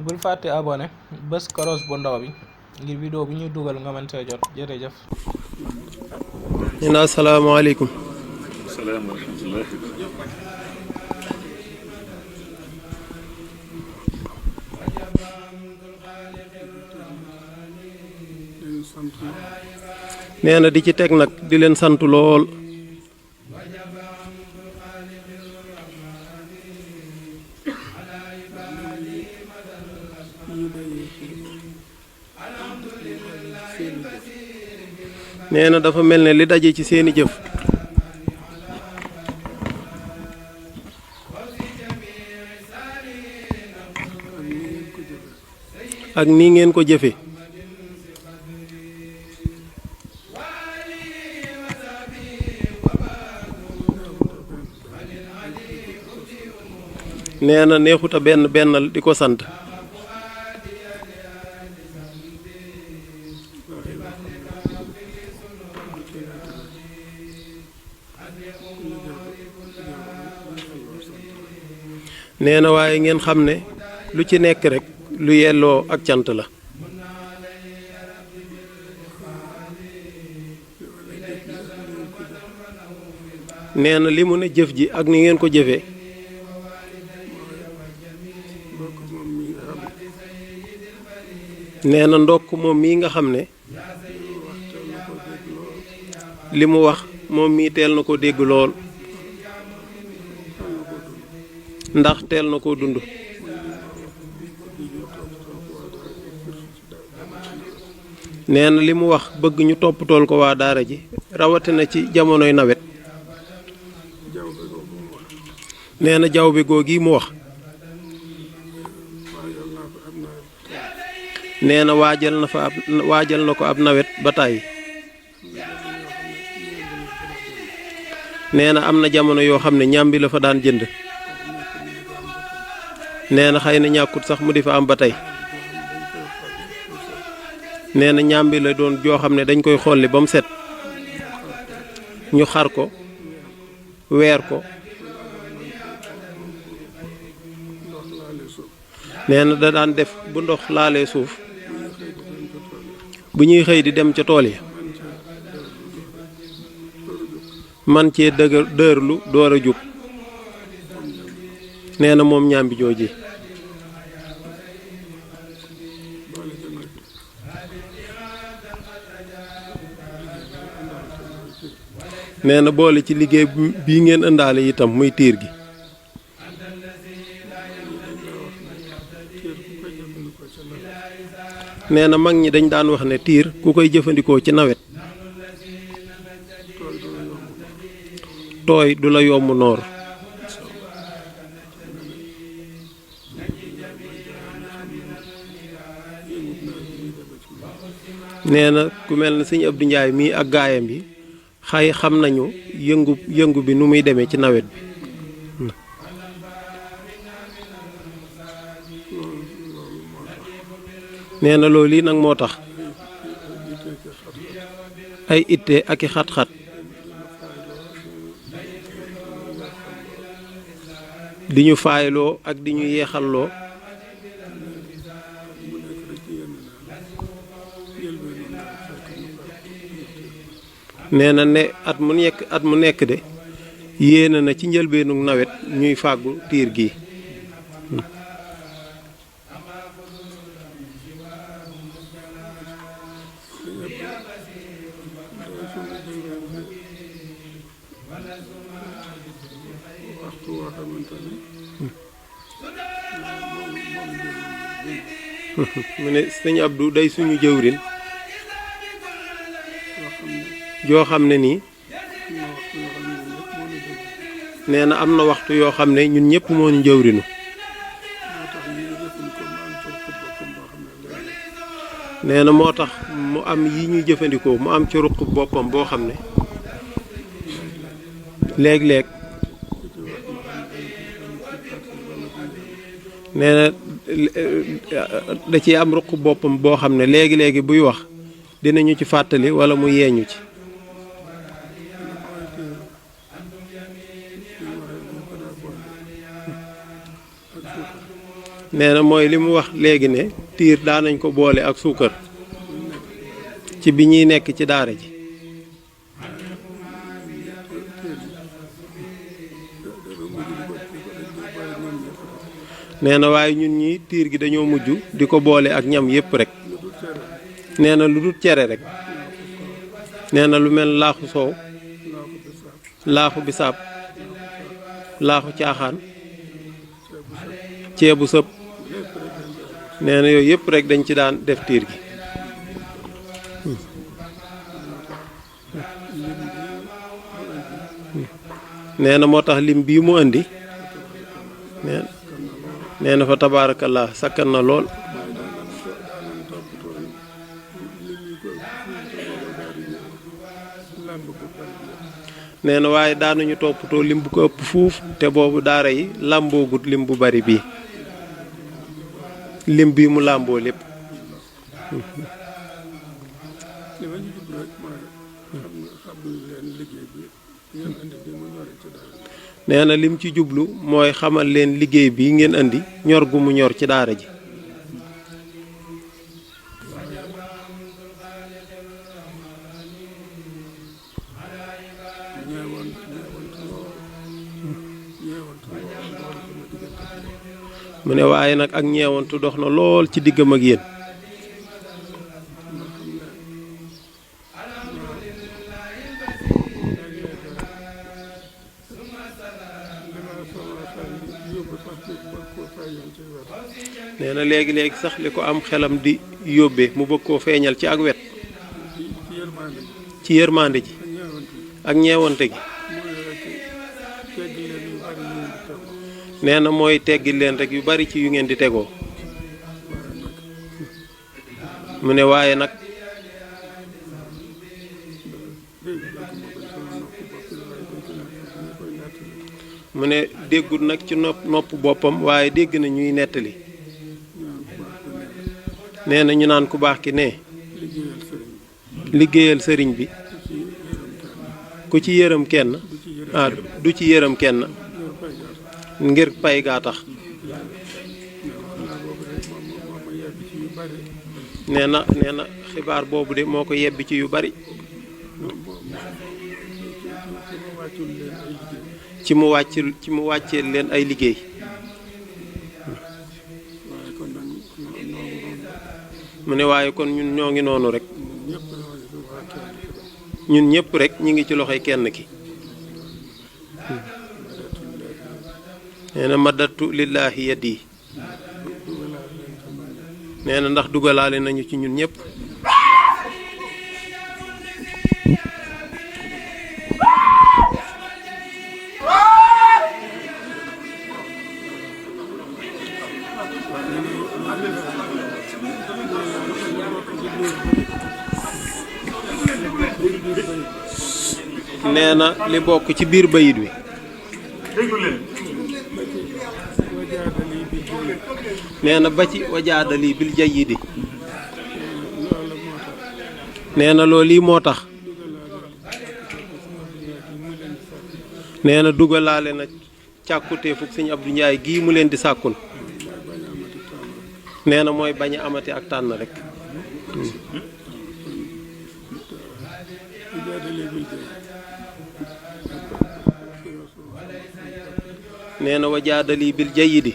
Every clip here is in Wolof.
bul fàtte abonné bés koros bu ndaw bi ngir vidéo bu ñuy dugal nga mën see jot jërëjëf. asalaamaaleykum. salaam wa rahmatulah. nee na di ci teg nag di leen sant lool. nee na dafa mel ne li daje ci seeni jëf. ak nii ngeen ko jëfe nee na neexuta benn bennal di ko sant. nee na waaye ngeen xam ne lu ci nekk rek lu yelloo ak cant la. nee na li mu ne jëf ji ak ni ngeen ko jëfee nee na ndokk moom mii nga xam ne li mu wax moom mii teel na ko dégg lool ndax teel na koo dund. nee na li mu wax bëgg ñu toppatool ko waa daara ji rawatina ci jamonoy nawet. nee na jaww bi googi mu wax nee na waajal na ko ab nawet ba tàyyi. nee na am na jamono yoo xam ne ñàmbi la fa daan jënd. nee na xëy na ñàkkut sax mu di fa am ba tey. nee na ñàmbi la doon joo xam ne dañ koy xolli ba mu set ñu xar ko weer ko. nee na da daan def bu ndox laalee suuf bu ñuy xëy di dem ca tool yi man cee dërlu door a jóg. nee na moom ñàmbi jooji nee na boole ci liggéey bii ngeen ëndaale itam muy tiir gi. nee na mag ñi dañ daan wax ne tiir ku koy jëfandikoo ci nawet tooy du la yomb noor. nee na ku mel ne sëñ Abdou Ndiaye mii ak gaayam bi xay xam nañu yëngu bi nu muy demee ci nawet bi. nee na loolu yi nag moo tax ay itte ak i xat-xat di ñu faayloo ak di ñu yeexalloo. nee na ne at mu nekk de yéena na ci njëlbeenu nawet ñuy fàggu tiir gi. mu ne sëñ Abdou day suñu jëwrin joo xam ne nii nee na am na waxtu yoo xam ne ñun ñëpp moo ñu jëwrinu. nee na moo tax mu am yi ñuy jëfandikoo mu am ci ruq boppam boo xam ne léeg-léeg nee na da ci am ruq boppam boo xam ne léegi-léegi buy wax dinañu ci fàttali wala mu yeeñu ci. nee na mooy li mu wax léegi ne tiir daanañ ko boole ak suukar ci bi ñuy nekk ci daara ji nee na waaye ñun ñi tiir gi dañoo mujj di ko boole ak ñam yépp rek nee na lu dul cere rek nee na lu mel laaxu soow laaxu bisaab laaxu caaxaan ceebu sëb nee na yooyu yëpp rek dañ ci daan def tiir gi nee na moo tax lim bii mu indi nee na fa tabaarakallah sakkan na lool nee na waaye daanuñu toppatoo lim bu ko ëpp fuuf te boobu daara yi làmboogut lim bu bari bii lim bii mu làmboo lépp nee na lim ci jublu mooy xamal leen liggéey bi ngeen indi ñor gu mu ñor ci daara ji mu ne waaye nag ak ñeewantu dox na lool ci diggam ak yéen nee na léegi-léegi sax li ko am xelam di yóbbee mu bëgg koo feeñal ci ak wet ci yërmande ji ak ñeewante gi nee na mooy teggil leen rek yu bari ci yu ngeen di tegoo mu ne waaye nag mu ne déggul nag ci nopp boppam waaye dégg na ñuy nettali nee na ñu naan ku baax ki ne liggéeyal sëriñ bi ku ci yërëm kenn du ci yërëm kenn ngir pay gaa tax nee na xibaar boobu de moo ko yebbi ci yu bari ci mu wàccee leen ay liggéey mu ne waaye kon ñun ñoo ngi noonu rek ñun ñëpp rek ñi ngi ci loxoy kenn ki nee na madatu lillahi yadi nee na ndax dugalaale nañu ci ñun ñëpp nee na li bokk ci biir bayit wi nee na ba ci wajaadali bil jayyidi nee na loolu lii moo tax nee na dugalaale na càkkuteefug sëñ Abdou Ndiaye gii mu leen di sàkkul nee na mooy bañ a amati ak tànn rek nee na wajaadali bil jayyidi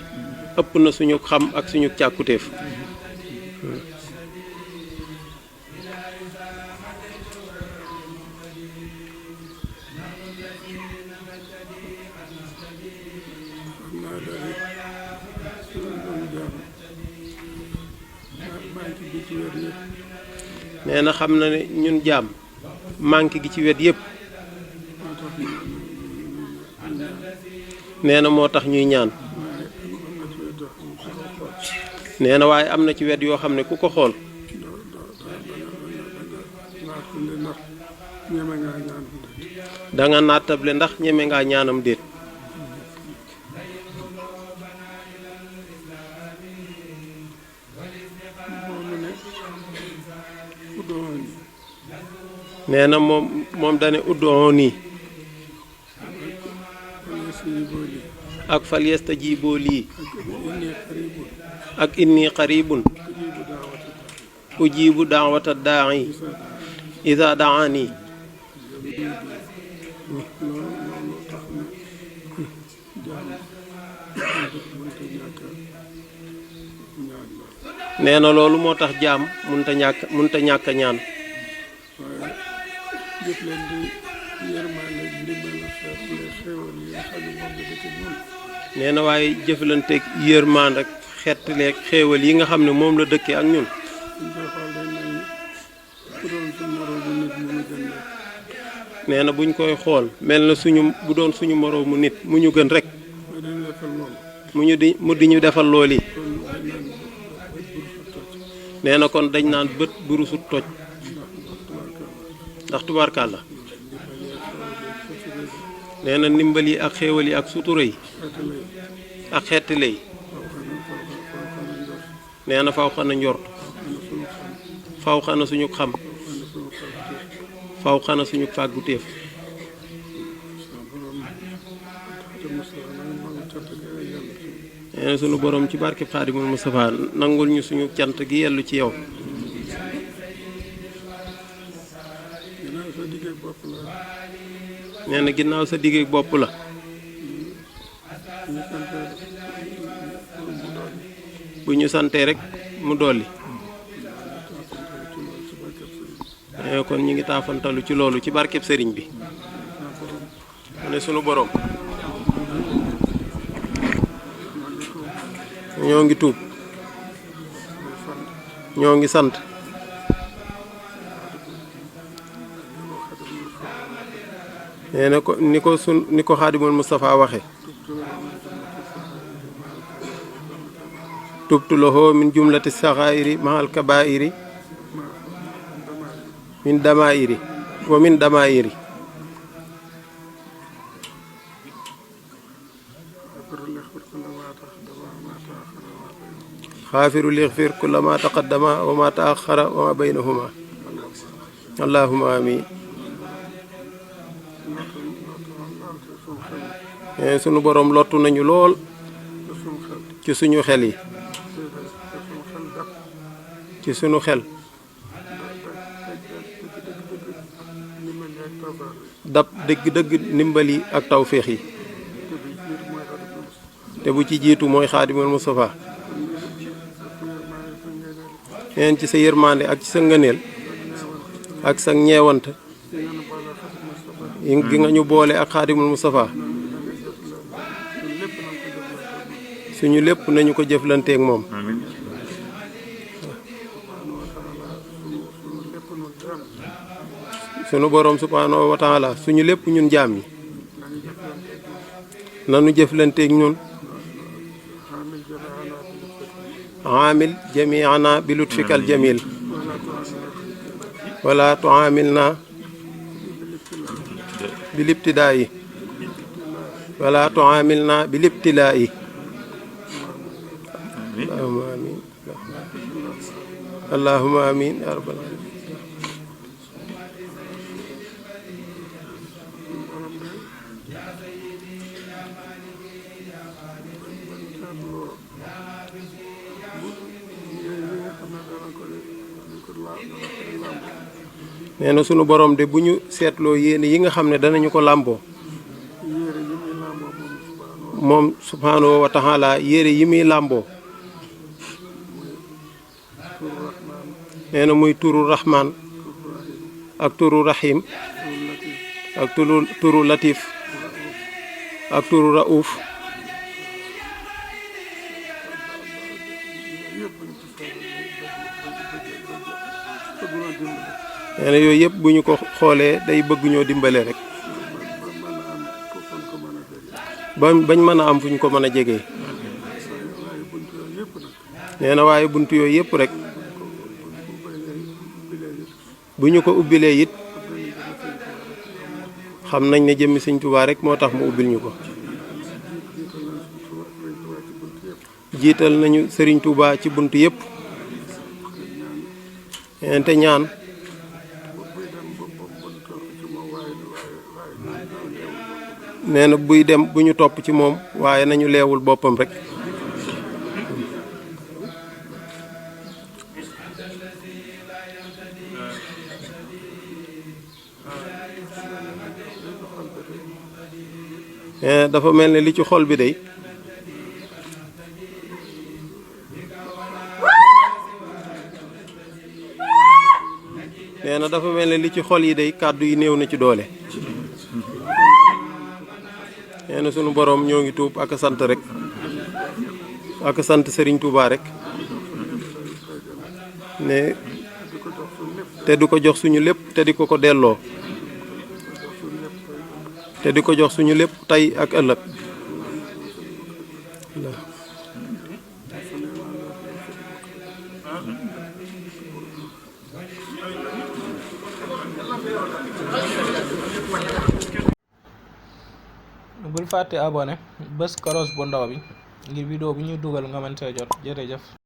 ëpp na suñu xam ak suñu càkkutéef nee na xam na ne ñun jaam manque gi ci wet yépp nee na moo tax ñuy ñaan nee na waaye am na ci wet yoo xam ne ku ko xool danga naatable ndax ñeme ngaa ñaanam déet nee na moom dane uddoon nii ak fal yastajiiboo lii inni qaribun ak inni qaribun ujibu da'wata ujibu daawata daa'i ida daani loolu tax na jaam mënta ñàkk ñaan la nee na loolu moo tax jaam munta ñàkk ñaan waaye jëf leen di yërmande ndimbal xeetle xéewal yi nga xam ne moom la dëkk ñun nee na waaye jëflanteeg yërmaan rek xettaleeg xéewal yi nga xam ne moom la dëkkee ak ñun suñ koy xool day mel ni ku doon suñu moroomu nit mu ñu gën rek nee na buñ koy xool mel na suñu bu doon suñu moroomu nit mooy dañu defal loolu mu di ñu defal lool yi kon dañ naan bët bur sa toj nee na kon dañ naan bët burusu toj ndax tubaarkàlla nee na ndimbal yi ak xéewal yi ak sutura yi ak xettile yi nee na faw xana njort faw xana suñu xam faw xana suñu fàgguteef nee na suñu borom ci barkeb Xaadimul Mustafaa nangul ñu suñu cant gi yellu ci yow nee na ginnaaw sa digg bopp la bu ñu santee rek mu dolli nee na kon ñu ngi taafantalu ci loolu ci barkeb sëriñ bi mu ne sunu borom ñoo ngi tuub ñoo ngi sant nee na ko ni ko Xaadimul Mustafaa waxe tubtu lahu min jumlati saxaa'iri mahal kabaa'iri min damaa'iri wa min damaa'iri xaafiru lixfir kulla ma taqaddama wa ma taaxara wa ma baynahuma allahumma amin sunu borom lottu nañu lool ci suñu xel yi ci suñu xel dab dëgg-dëgg ndimbal yi ak tawféex yi te bu ci jiitu mooy Xaadimul Mustafaa neen ci sa yërmande ak ci sa ngëneel ak sa ñeewant gi nga ñu boole ak Xaadimul Mustafaa suñu lépp nañu ko jëflanteek moom sunu borom subhaanahu wa taala suñu lépp ñun jaam yi nanu jëflanteek ñun aamil jamiana bi lutfikal jamil wala tuamilna bi libtidaa yi wala tuamilna bi libtilaa yi allahumma amin allahumma amin ya rabbal alamin nee na sunu borom de bu ñu seetloo yéene yi nga xam ne danañu ko làmboo moom subhaanahu wa taala yére yi muy làmboo nee na muy turu rahmaan ak turu rahim ak turu latif ak turu rauf nee na yooyu yëpp bu ñu ko xoolee day bëgg ñoo dimbale rek bañ mën a am fu ñu ko mën a jegee nee na waaye bunt yooyu yëpp rek bu ñu ko ubbilee it xam nañ ne jëmmi Sëñ Tuubaa rek moo tax mu ubbil ñu ko jiital nañu Sëriñ Tuubaa ci bunt yëpp te ñaan nee na buy dem bu ñu topp ci moom waaye nañu leewul boppam rek. dafa mel ni li ci xol bi day nee na dafa mel ni li ci xol yi day kàddu yi néew na ci doole. nee na sunu boroom ñoo ngi tuub ak sant rek ak sant Serigne Touba rek ne te du ko jox suñu lépp te di ko ko delloo te di ko jox suñu lépp tey ak ëllëg. bul fàtte abonné bës kolos bu ndaw bi ngir vidéo bu ñuy dugal nga mën see jot jërëjëf.